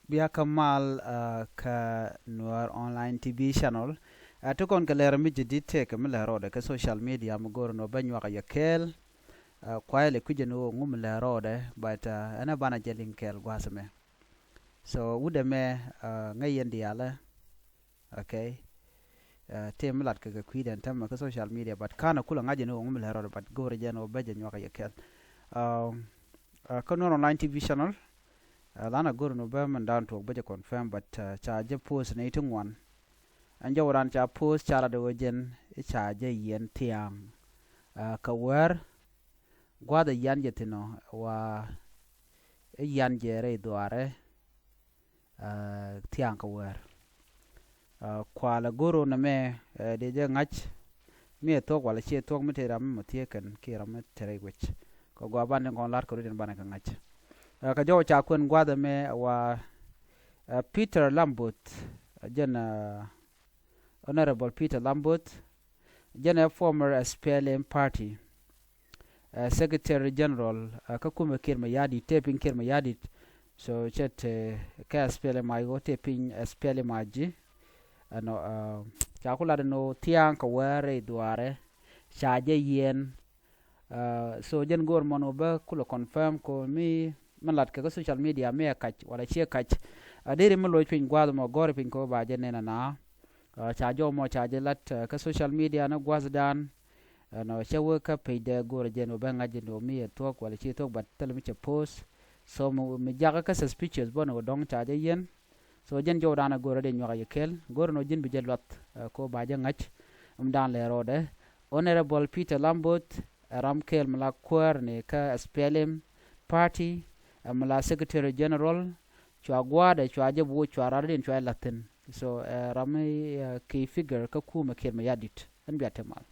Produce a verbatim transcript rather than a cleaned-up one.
Bia kä mal, ah, kä Nuer Online T V channel. Ah, ti kɔn kɛ lɛr mi jɛ dit tëëkɛ mi lɛr rɔɔdɛ kä social media mi go̱o̱r nɔ bä nyuak yɛ kɛɛl. Ah, kuayɛ lɛ kui̱cɛ ni ɣöö ŋu mi lɛr rɔɔdɛ, but, ah, ɛn ɛ banɛ jɛ liŋ kɛɛl gua̱a̱th ɛmɛ. So wut ɛmɛ, ah, ŋäc yɛn diaalɛ. Okay. Ah, tëë mi lat kɛ kɛ kui̱dɛn tämɛ kä social media, but ka̱n ɛ kulɛ ŋa̱c yɛn ni ɣöö ŋu mi lɛr rɔɔdɛ, but go̱o̱rɛ jɛ ni ɣöö bä jɛ nyuak yɛ kɛɛl. Ah, ah, kä Nuer Online T V channel, ah, lan a go̱o̱r ni bä mɛn da̱a̱n tuɔɔk bä jɛ confirm, but, ah, ca jɛ post ni ti ŋuan. Ɛn jɛ wä raan ca post ca lat ɣöö jɛn i̱ ca jɛ yiɛn thia̱a̱ŋ, ah, kɛ wäär gua̱a̱th ɛ yian jɛ thi̱n ɔ wa i̱ yian jɛ rɛy dhuaarɛ, ah, thia̱a̱ŋ kɛ wäär. Ah, kualɛ go̱r ɣöö nɛmɛ, eh, dee jɛ ŋa̱c mi ɛ thuɔ̱k walɛ ciɛ thuɔ̱k mi te ram mi mɔ thiee kɛn kiɛ ram mi te rɛy wec. Kɛ gɔaa banɛ kɔn la̱r kɛ rut in banɛ kɛ ŋa̱c. Ah, kɛ jɔw ca kuɛn gua̱a̱th ɛmɛ wa, ah, Peter Lambot, ah, jɛn, ah, Honorable Peter Lambot, jɛn ɛ former S P L M party, eh, Secretary General, eh, kä kumɛ Kiir Mayardit, tëë piny Kiir Mayardit. So cɛ te kɛ S P L M I O, tëë piny S P L M I G. Ɛnɔ, eh, ca ku lat ɛn ɣöö thia̱a̱ŋ kɛ wäär rɛy dhuaarɛ ca jɛ yiɛn. Eh, so jɛn go̱o̱r mɔn ɣöö bä kulɛ confirm ko mi, mi lat kɛ kä social media mi ɛ kac walɛ ciɛ kac. A deri mi loc piny gua̱a̱th mɔ gɔ̱r piny ko ba jɛ nɛn ɛna. Ah, ca jɔw mɔ ca jɛ lat, ah, kä social media ni gua̱thdan. Ɛnɔ cä wee kä page dɛ go̱o̱rɛ jɛn wä bɛ ŋa̱c jɛn wä mi ɛ thuɔ̱k walɛ ci thuɔ̱k, but thilɛ mi cɛ post. So mi, mi jakä kä suspicious bä ni wä dɔ̱ŋ ca jɛ yɛn. So jɛn jɔwdan ɛ go̱o̱rɛ dee nyuak yɛ kɛl go̱o̱rɛ nɔ ji̱n bi jɛ luath, ah, ko ba jɛ ŋa̱c. Ɛmdan lɛ rɔɔdɛ Honorable Peter Lambot, ɛ ram kɛl mi la kuäär ni kä S P L M party, ɛ mi la Secretary General. Cua gua̱a̱dɛ cua jɛ bi wä cua rat din cua jɛ la̱thin. So, eh, ram mi, eh, key figure kä kumɛ Kiir Mayardit. Ɛn bia te mal.